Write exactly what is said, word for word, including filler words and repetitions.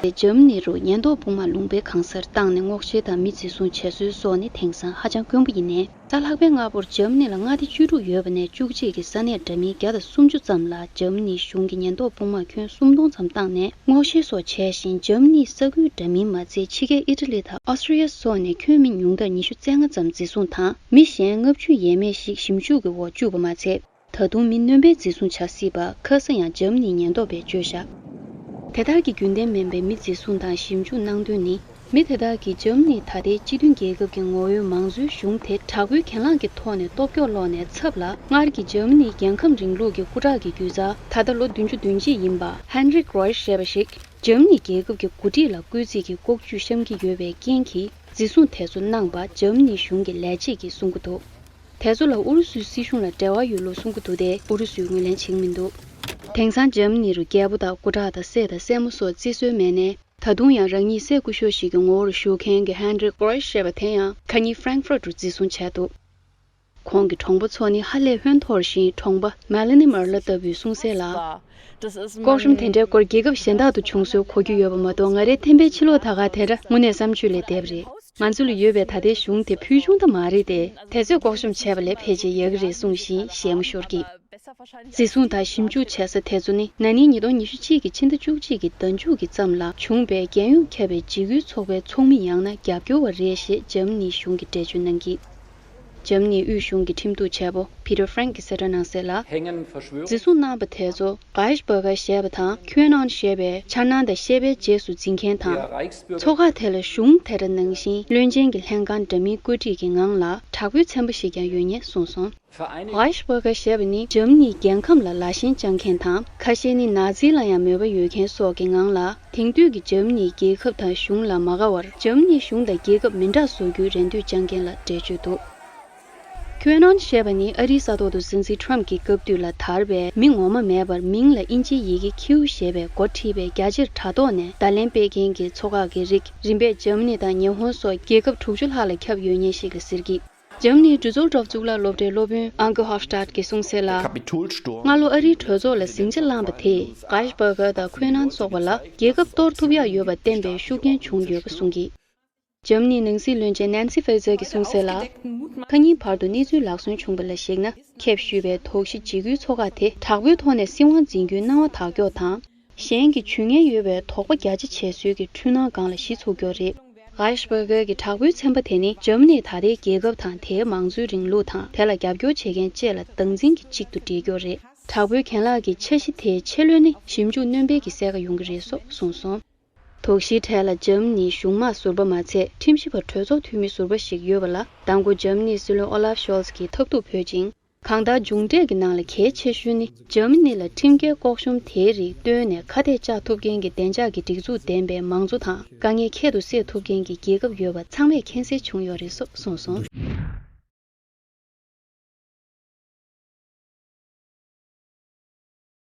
དེ་འཇར་མ་ནི་རུ་ཉེན་རྟོག་དཔུང་དམག་ལུང་པའི་གང་སར་བཏང་ནས་སྔོག་བཤེར་དང་མི་འཛིན་བཟུང་བྱེད་སྲོལ་སོགས་ནི་དེང་སང་ཧ་ཅང་དཀོན་པོ་ཡིན་ནས། གཟའ་ལྷག་པའི་སྔ་པོར་འཇར་མ་ནི་ལ་མངའ་སྡེ་བཅུ་དྲུག་ཡོད་པ་ནས་བཅུ་གཅིག་གི་ས་གནས་འདྲ་མིན་བརྒྱ་དང་སུམ་ཅུ་ཙམ་ལ་འཇར་མ་ནིའི་གཞུང་གི་ཉེན་རྟོག་དཔུང་དམག་ཁྱོན་སུམ་སྟོང་ཙམ་བཏང་ནས་སྔོག་བཤེར་སོགས་བྱས་ཤིང་། འཇར་མ་ནིའི་ས་ཁུལ་འདྲ་མིན་མ་ཚད་ཕྱི་རྒྱལ་ཨི་ཊ་ལི་དང་ཨོ་སི་ཀྲི་ཡ་སོགས་ནས་ཁྱོན་མི་ཉུང་མཐར་ཉི་ཤུ་རྩ་ལྔ་ཙམ་འཛིན་བཟུང་དང་། མི་གཞན་ལྔ་བཅུ་ཡས་མས་ཤིག་ཞིབ་འཇུག་གི་འོག་བཅུག་པ་མ་ཚད། ད་དུང་མི་སྣོན་པའི་འཛིན་བཟུང་བྱ་སྲིད་པ་ཁ་ས་ཡང་འཇར་མ་ནིའི་ཉེན་རྟོག་པས་བརྗོད་བཞག་དེ་ལྟར་གྱི་རྒྱུན་ལྡན་མིན་པའི་མི་འཛིན་བཟུང་དང་ཞིབ་འཇུག་གནང་དོན་ནི། མི་དེ་དག་གིས་འཇར་མ་ནི་ད་ལྟའི་སྤྱི་མཐུན་རྒྱལ་ཁབ་ཀྱི་ངོ་བོའི་མང་གཙོའི་གཞུང་དེ་དྲག་པོའི་གྱེན་ལངས་ཀྱི་ཐོག་ནས་སྟོབས་སྐྱོར་སློག་ནས་ཚབ་ལ། སྔར་གྱི་འཇར་མ་ནིའི་རྒྱལ་ཁམས་རིང་ལུགས་ཀྱི་སྐུ་དྲག་གི་རྒྱུད་ཚ། ད་ལྟ་ལོ་བདུན་ཅུ་དོན་གཅིག་ཡིན་པ་ཧན་རིག་རོའི་ཞེས་པ་ཞིག་འཇར་མ་ནི་རྒྱལ་ཁབ་ཀྱི་འགོ་ཁྲིད་ལ་བསྐོས་རྩིས་ཀྱི་ལྐོག་ཇུས་བཤམས་ཀྱི་ཡོད་པའི་རྐྱེན་གྱིས། འཛིན་བཟུང་དེ་ཚོ་གནང་པ་འཇར་མ་ནིའི་གཞུང་གི་ལས་བྱེད་ཀྱིས་གསུང་གི་འདུག་དེ་ཚོ་ལ་ཨུ་རུ་སུའི་སྲིད་གཞུང་ལ་འབྲེལ་བ་ཡོད་ལུགས་གསུང་གི་འདུག་སྟེ། ཨུ་རུ་སུས་ངོས་ལེན་བྱེད་ཀྱི་མི་འདུག་དེང་སང་འཇར་མ་ནི་རུ་རྒྱལ་པོ་དང་སྐུ་དྲག་དང་སྲས་དང་སྲས་མོ་སོགས་བརྩི་སྲོལ་མེད་ནས། ད་དུང་ཡང་རང་ཉིད་སྲས་སྐུ་ཞབས་ཤིག་གི་ངོ་བོར་བཞུགས་མཁན་གྱི་ཧན་རིག་རོའི་ཞེས་པ་དེ་ཡང་ཁ་ཉིན་ཧྥ་རན་ཧྥུ་རུ་འཛིན་བཟུང་བྱས་འདུག་ཁོང་གི་གྲོང་པ་ཚོ་ནི་ཧ་ལས་ཧོན་འཐོར་ཞིང་། གྲོང་པ་མེ་ལ་ནི་མར་ལ་ལྟ་བུའི་གསུང་གསལ་ལ། ལྐོག་གཤོམ་དེ་འདྲའི་སྐོར་རྒྱལ་ཁབ་གཞན་དག་ཏུ་བྱུང་སྲོལ་གོ་རྒྱུ་ཡོད་པ་མ་གཏོགས། ང་རའི་ཐེམ་པའི་ཕྱི་ལོགས་ད་ག་དེ་འདྲ་དངོས་གནས་བསམ་བརྗོད་ལས་འདས་པ་རེད། ང་ཚོ་ལ་ཡོད་པའི་ད་ལྟའི་གཞུང་དེ་ཕུལ་བྱུང་ད་མ་རེད་དེ། དེ་ཚོས་ལྐོག་གཤོམ་བྱས་པ་ལས་ཕལ་ཆེར་ཡག་གི་རེད་གསུངས་ཤིང་གཞས་མ་ཤོར་གྱིས། འཛིན་བཟུང་དང་ཞིབ་འཇུག་བྱེད་ས་དེ་ཚོ་ནི་ན་ནིང་ཉིས་སྟོང་ཉི་ཤུ་གཅིག་གི་ཕྱི་ཟླ་བཅུ་གཅིག་གི་ཟླ་མཇུག་གི་མཚམས་ལ་བྱུང་བའི་རྒྱལ་ཡོངས་ཁྱབ་པའི་འཇིགས་སྐུལ་ཚོགས་པའི་ཚོགས་མི་ཡང་ན་རྒྱབ་སྐྱོར་བ་རེད་ཞེས་འཇར་མ་ནིའི་གཞུང་གིས་འགྲེལ་བརྗོད་གནང་གིས། འཇར་མ་ནིའི་དབུས་གཞུང་གི་ཁྲིམས་གཏུག་བྱེད་པོ་Peter Frank གིས་གསལ་བསྒྲགས་གནང་གསལ་ལ། འཛིན་བཟུང་གནང་བ་དེ་ཚོ་གྷའེཤ་བྷར་གྷར་ཞེས་པ་དང་ཁྱོད་ནང་ཞེས་པའི་འཆར་སྣང་དང་བཤད་པའི་རྗེས་སུ་འཛིན་མཁན་དང་། ཚོགས་ཁག་དེ་ལ་གཞུང་དེ་འདྲ་ནང་བཞིན་བློན་ཆེན་གྱི་ལྷན་ཁང་འདྲ་མིན་བཀོད་སྒྲིག་གི་ངང་ལ་དྲག་པོའི་ཚན་པ་ཞིག་ཀྱང་ཡོད་ངེས་གསུངས་སོང་། གྷའེཤ་བྷར་གྷར་ཞེས་པ་ནི་འཇར་མ་ནིའི་རྒྱལ་ཁམས་ལ་ལ་ཞེན་བཅངས་མཁན་དང་། ཁ་ཤས་ནི་ན་ཛི་ལ་ཡང་མོས་པ་ཡོད་མཁན་སོགས་ཀྱི་ངང་ལ། དེང་དུས་ཀྱི་འཇར་མ་ནིའི་རྒྱལ་ཁབ་དང་གཞུང་ལ་མ་དགའ་བར། འཇར་མ་ནིའི་གཞུང་དང་རྒྱལ་ཁབ་མི་འདྲ་བཟོ་རྒྱུའི་རེ་འདུན་བཅངས་མཁན་ལ་འགྲེལ་བརྗོད་འདུག་ཁྱོད་ནང་ཞེས་པ་ནི་ཨ་རིའི་ས་ཐོག་ཏུ་སྲིད་འཛིན་ཁྲམ་གྱི་སྐབས་དུས་ལ་དར་བའི་མིང་ངོ་མ་མེད་པར། མིང་ལ་དབྱིན་ཇིའི་ཡི་གེ་ཁིའུ་ཞེས་པས་འགོ་ཁྲིད་པའི་རྒྱ་ཆེར་དྲ་ཐོག་ནས་བརྡ་ལན་སྤེལ་མཁན་གྱི་ཚོགས་ཁག་གི་རིགས། རིམ་པས་འཇར་མ་ནི་དང་ཉི་ཧོང་སོགས་རྒྱལ་ཁབ་དྲུག་ཅུ་ལྷག་ལ་ཁྱབ་ཡོད་ངེས་ཤིག་ལ་ཟེར་གྱིས། འཇར་མ་ནིའི་ཌུ་སེལ་ཌོརཕ་གཙུག་ལག་སློབ་གྲྭའི་སློབ་དཔོན་ཨང་གེ་ཧོབ་སྟཱད་ཀྱིས་གསུངས་གསལ་ལ། སྔ་ལོ་ཨ་རིའི་གྲོས་ཚོགས་ལ་ཟིང་ཆ་བསླངས་པ་དེས་གྷའེཤ་བྷར་གྷར་དང་ཁོ་ནན་སོགས་པ་ལ་རྒྱལ་ཁབ་གཏོར་ཐུབ་ཡག་ཡོད་པ་བསྟན་པའི་ཤུགས་རྐྱེན་བྱུང་ཡོད་པ་གསུངས་ཀྱིས། འཇར་མ་ནིའི་ནང་སྲིད་བློན་ཆེན་ནན་སི་ཧྥེ་ཛེར་གྱིས་གསུངས་གསལ་ལ། ཁ་ཉིན་བར་དུ་གནས་ཚུལ་ལག་སོན་བྱུང་བ་ལ་གཞིགས་ན། ཁེབས་བཞུགས་པའི་དོགས་གཞི་འཇིགས་སྐུལ་ཚོགས་ཁག་དེ་དྲག་པོའི་ཐོག་ནས་སྲིད་དབང་འཛིན་རྒྱུའི་སྣང་བ་དག་ཀྱོག་དང་། གཞན་གྱི་ཇུས་ངན་ཡོད་པའི་དོགས་པ་རྒྱ་ཆེ་བྱེད་སྲོལ་གྱི་འཁྲུལ་སྣང་སྒང་ལ་གཞི་ཚུགས་ཀྱོག་རེད། གྷའེཤ་བྷར་གྷར་གྱི་དྲག་པོའི་ཚན་པ་དེ་ནི་འཇར་མ་ནི་ད་ལྟའི་རྒྱལ་ཁབ་དང་། དེའི་མང་གཙོའི་རིང་ལུགས་དང་། དེ་ལ་རྒྱབ་སྐྱོར་བྱེད་མཁན་བཅས་ལ་སྡང་འཛིན་གྱི་གཅིག་ཏུ་སྒྲིལ་ཀྱོག་རེད། དྲག་པོའི་གྱེན་ལངས་ཀྱི་འཆར་གཞི་དེའི་ཆེ་ལོས་ནི་ཞིབ་འཇུག་སྣོན་པས་ཀྱིས་གསལ་ཁ་ཡོང་གི་རེད་སོགས་གསུངས་སོང་། དོགས་གཞིའི་གྲས་ལ་འཇར་མ་ནིའི་གཞུང་དམངས་ཟུར་པ་མ་ཚད། ཁྲིམས་ཞིབ་པ་གྲོས་ཚོགས་འཐུས་མི་ཟུར་པ་ཞིག་ཡོད་པ་ལ། མདང་དགོང་འཇར་མ་ནིའི་སྲིད་བློན་ཨོ་ལཱབ་ཤོལ་ཚ་གིས་ཐབས་ཐུག་ཕུལ་ཅིང་། གང་ལྟར་མཇུག་འབྲས་ཀྱི་ནང་ལ་གལ་ཆེ་ཤོས་ནི། འཇར་མ་ནི་ལ་ཁྲིམས་འགལ་ལྐོག་གཤོམ་དེའི་རིགས་བཏོན་ནས་ཁ་གཏད་བཅག་ཐུབ་མཁན་གྱི་བདེ་འཇགས་ཀྱི་སྒྲིག་འཛུགས་ལྡན་པའི་མང་གཙོ་དང་། དཀའ་ངལ་ཁྱད་དུ་བསད་ཐུབ་མཁན་གྱི་རྒྱལ་ཁབ་ཡོད་པ་ཚང་མས་མཁྱེན་གསལ་བྱུང་ཡོད་རེད་སོགས་གསུངས་སོང་།